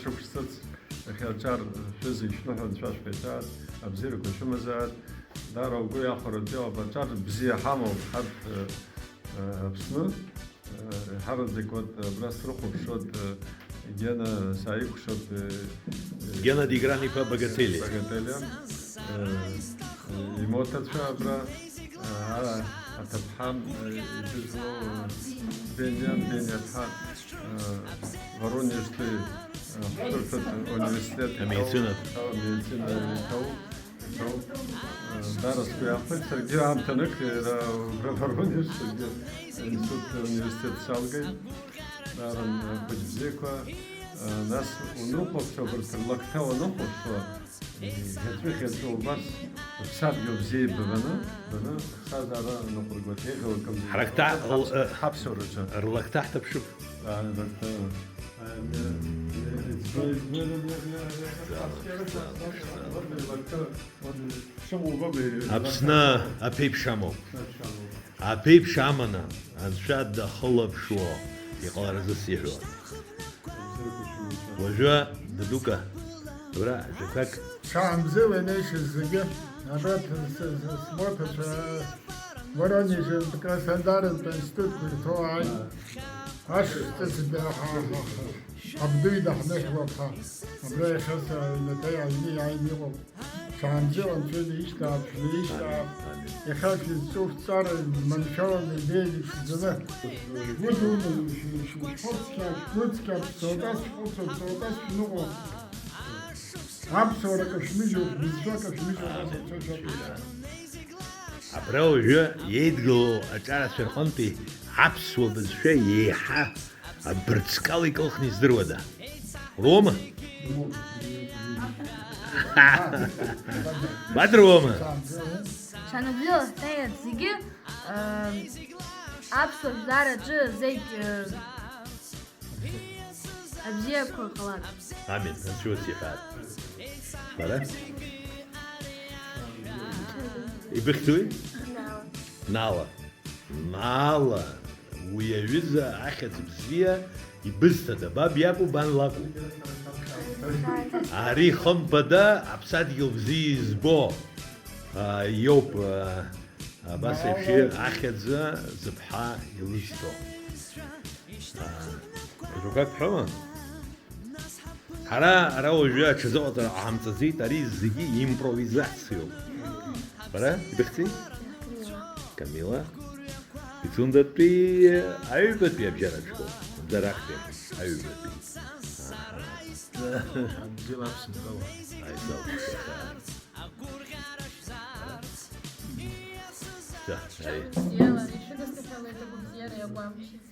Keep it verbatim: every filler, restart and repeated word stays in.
Шықәсҵыц, иахьа аҿар шәызегь шәныҳәа анцәа шәҳәеит, абзиарақәа шәымазааит. Даара угәы иахәаратәы иҟоуп, аҿар бзиа ҳамоуп ҳарҭ, э, э, Аԥсны. Э, ҳараӡак вот абра срыхәаԥшуеит, э, Гена сааикәшап, э, э, Геннади Гран-иԥа Багателиа. Багателиа. Э, э, имоҭацәа абра, э, а-, аҭыԥҳа, э, ибызоу, э, Бениа, Бениа ԥҳа, э, Воронежтәи, э, ҳшәырҭатә университет. Амедицинатә. Амедицина иҭоу. Даара сгәы иахәеит, саргьы аамҭанык иара убра Воронеж, саргьы аинститут, университет салгеит. Даара хәыҷ бзиақәа, нас унрыхәаԥшуа, абарҭ рлакҭа уаныхәаԥшуа, ӷьаҵәы-ӷьаҵәы убас аԥсадгьыл бзиа ибаны, баны аԥсҭазаара аныҟәыргоит, еиӷьу акымзар. Ҳракҭа, ҳаԥс-, ҳаԥсуараҿы. Рлакҭа ҳҭаԥшып. Рлакҭа. Аԥсны аԥеиԥш амоуп. Аԥеиԥш аманы, анцәа дахылаԥшуа иҟаларазы сиҳәон. Уажәы, дадука, уара, жәақәак. Ҽаанбзиала инеишьыз зегьы, абра ҭ-, с-, с-, смоҭацәа, Воронежынтә, Краснодартәи аинститутқәа ирҭоу ааит. Ашықәсқәа зегьы ҳа-, ҳа-, ҳа-, ҳабду идаҳныҳәалап ҳәа. Абра иахьа са-, ҩнаҭа аҩны иааины иҟоуп. Ҽаанбзиала анцәа инаишьҭаап, шәнаишьҭаап. Амин, амин. Иахьа шәызҿу шәҵара маншәаланы ибеиаӡаҩ шәзаны. Шәгәы дуны, шә-, шә-, шәхәыцқьа, шәгәыцқьа, ԥсоуҵас шәхәыцуа, ԥсоуҵас шәныҟәо. Аԥсуара кашәмыжьуа, бызшәа кашәмыжьуа, абра уажәы иеидгылоу аҿарацәа рҟынтәи аԥсуа бызшәа еиҳа абырҵкала икылхны издыруада? Уоума? Бадра уоума? Шаныбзиала ҳҭеиааит зегьы, ам, аԥсуа жәлар аҿы зегь, э, Абзиақәа ҟалап. Амин, анцәа иҳәап. Бара? Ибыхьӡуи? Нала. Нала. Нала. Уи аҩыза ахьӡ бзиа ибызҭада? Баб иакәу, бан лакәу? Ари хымԥада аԥсадгьыл бзиа избо, а, иоуп, а, абас еиԥш ахьӡ зыԥҳа илызҭо. Жәақәак бҳәома? Ҳара ара уажәы аҽазыҟаҵара ҟаҳамҵаӡеит, ари зегьы импровизациоуп. Бара, ибыхьӡи? Камила. Пицундатәи аҩбатәи абжьаратәқәоу, Дарахтәи аҩбатәи. Абзиала аԥсынтәала. Аизалшаха. Ша, аи. Бзиала, ишәыдысныҳәалеит агәабзиара иагәамԥхеит.